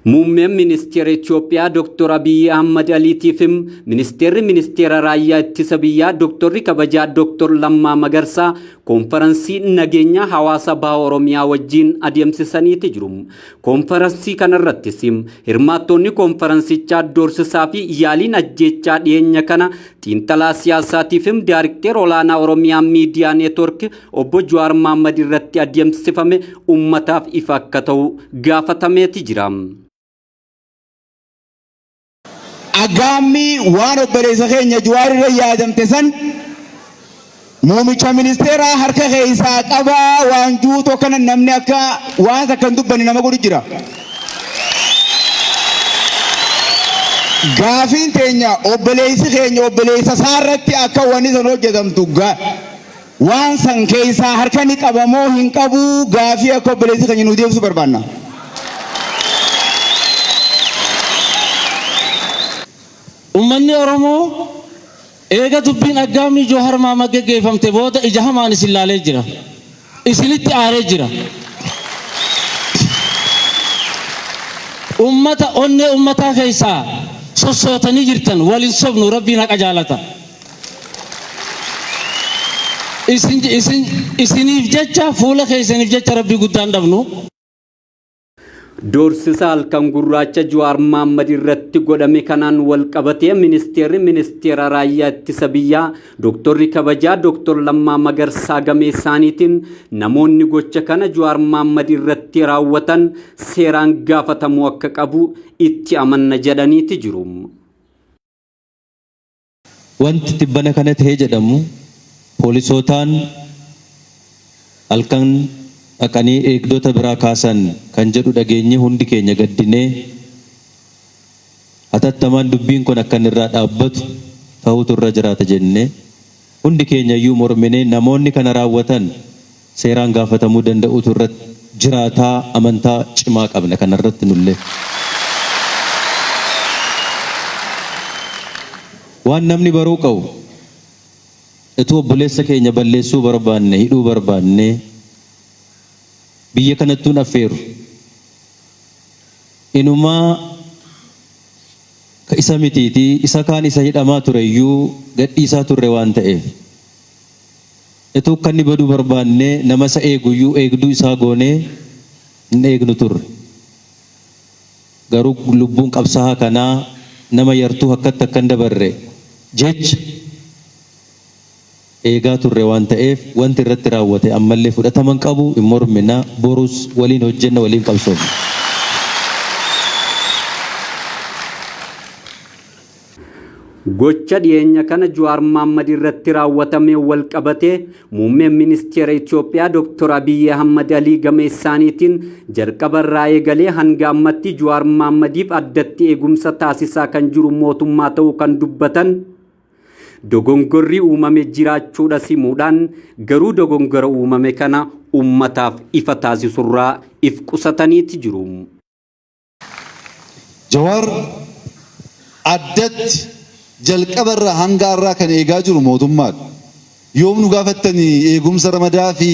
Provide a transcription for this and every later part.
Muummeen Ministeera Itoophiyaa Dr. Abiyyi Ahmad Aliitiif Ministeerri Ministeera Raayyaa Ittisa Biyyaa Dr. Kabajaa Dr. Lammaa Magarsaa koonfaransii nageenyaa hawaasa baha Oromiyaa wajjin adeemsisaniiti jiru. Koonfaransii kanarrattis hirmaattoonni koonfaransichaa doorsisaa fi yaaliin ajjeechaa dhiyeenya kana xiinxalaa siyaasaatiif daarikteera olaanaa Oromiyaa Miidiyaa Neetwork obbo Jawaar Mahaammad irratti adeemsifame uummataaf ifa akka ta'u gaafatameeti jira. Aggaammii waan obboleessa keenya Jawaar irra yaadamte san muumicha ministeeraa harka keessaa qabaa waan juutoo kana namni akka waan takka hin dubbanne nama godhu jira. Gaafiin teenya obboleessi keenya obboleessa isaa irratti akka wanni san hojjetamtu waan san keessaa harka ni qaba moo hin qabu gaafii akka obboleessi keenya nu deebisu barbaanna. Uummanni Oromoo eega dubbiin aggaammii Joohar Mahaammad geggeeffamte booda ija hamaan isin laalee jira. Isinitti aaree jira. Uummata onnee uummataa keessaa sossootanii jirtan waliin sobnu rabbiin haqa jaalata. Isin isin isiniif jecha fuula keessaniif jecha rabbii guddaan dhabnu. Doorsisa halkan gurraacha Jawaar Mahaammad irratti godhame kanaan wal qabatee ministeerri ministeera raayyaa ittisa biyyaa Dooktorri kabajaa Dooktor Lammaa Magarsaa gamee isaaniitiin namoonni gocha kana Jawaar Mahaammad irratti raawwatan seeraan gaafatamuu akka qabu itti amanna jedhaniiti jiru. Wanti tibbana kana ta'e jedhamu poolisootaan halkan dhaqanii eegdota biraa kaasan kan jedhu dhageenye hundi keenya gaddinee hatattamaan dubbiin kun akka inni irraa dhaabbatu ta'uutu irra jiraata jenne hundi keenya iyyuu morminee namoonni kana raawwatan seeraan gaafatamuu danda'uutu irra jiraataa amantaa cimaa qabna kanarratti nullee. Waan namni baruu qabu utuu obboleessa keenya balleessuu barbaanne hidhuu barbaanne biyya kanattuun affeeru inumaa isa mitiitii isa kaan isa hidhamaa ture iyyuu gadhiisaa turre waan ta'eef utuu akka inni baduu barbaanne nama isa eegu iyyuu eegduu isaa goonee hin eegnu turre. Garuu lubbuun qabsaa'aa kanaa nama yartuu akkatti akka hin dabarre jecha eegaa turre waan ta'eef wanti irratti raawwate ammallee fudhatama hin qabu hin mormina borus waliin hojjenna waliin qabsoofna. Gocha dhiyeenya kana Jawaar Mahaammad irratti raawwatamee wal qabatee muummeen ministeera Itoophiyaa Dr. Abiyyi Ahmad Alii gama isaaniitiin jalqaba irraa eegalee hanga ammatti Jawaar Mahaammadiif addatti eegumsa taasisaa kan jiru mootummaa ta'uu kan dubbatan dogongorri uumame jiraachuudha simuudhaan garuu dogongora uumame kana uummataaf ifa taasisurraa if qusataniiti jiru. Jawaar addatti jalqaba irraa hanga har'aa kan eegaa jiru mootummaadha. Yoom nu gaafattanii eegumsa ramadaa fi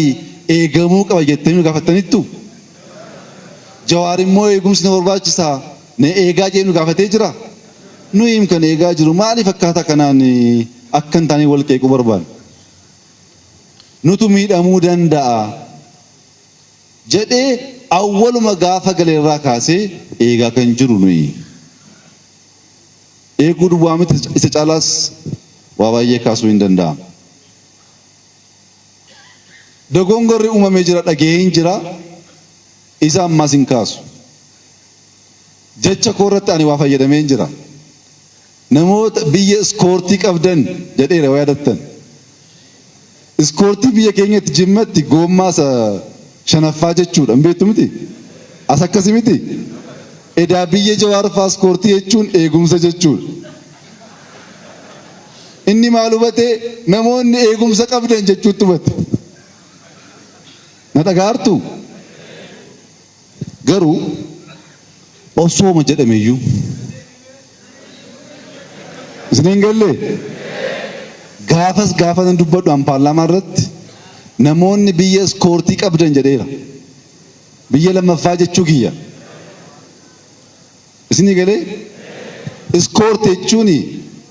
eegamuu qaba jettanii nu gaafattanittu? Jawaar immoo eegumsi na barbaachisaa na eegaa jedhee nu gaafatee jira? Nuyiim kan eegaa jiru maaliif akkaataa kanaan akka hin taane wal qeequu barbaanna? Nutu miidhamuu danda'a. Jedhee awwaluma gaafa gale irraa kaasee eegaa kan jiru nuyi. Eeguu duwwaa miti isa caalaas waa baay'ee kaasuu hin danda'ama. Dogongorri uumamee jira dhaga'een jira isa ammaas hin kaasu. Jecha koo irratti ani waa fayyadameen jira. Namoota biyya iskoortii qabdan jedheera yoo yaadattan. Iskoortii biyya keenyatti Jimmatti goommaa isa shanaffaa jechuudha. Hin beektu miti? As akkasi miti? Edaa biyya Jawaar faa iskoortii jechuun eegumsa jechuudha. Inni maal hubate? Namoonni eegumsa qabdan jechuutti hubate. Na dhaga'aartuu? Garuu osooma jedhameyyuu isin hin galle gaafas gaafa nan dubbadhu an paarlaamaa irratti namoonni biyya iskoortii qabdan jedheera. Biyya lammaffaa jechuu kiyya. Isinii galee? Iskoort jechuun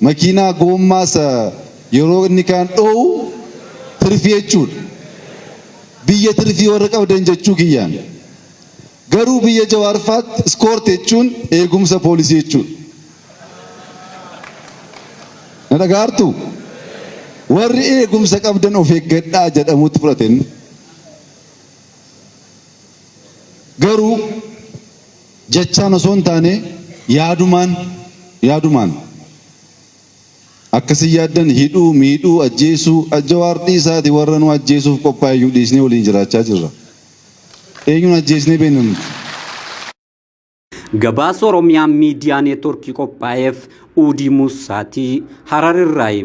makiinaa goommaa isa yeroo inni kaan dho'u tirfii jechuudha. Biyya tirfii warra qabdan jechuu kiyyaan. Garuu biyya Jawaar faatti iskoort jechuun eegumsa poolisii jechuudha. Na dhagaartuu? Warri eegumsa qabdan of eeggadhaa jedhamutti fudhate inni. Garuu jechaan osoo hin taane yaadumaan yaadumaan akkasin yaaddan hidhuu, miidhuu, ajjeesuu, Jawaar dhiisaati warra nu ajjeesuuf qophaa'e iyyuu dhiisnee waliin jiraachaa jirra. Eenyuun ajjeesnee beekna nuti? Gabaasa Oromiyaa Miidiyaa Neetwoorkii qophaa'eef Uudii Muussaatii Harar irraayi.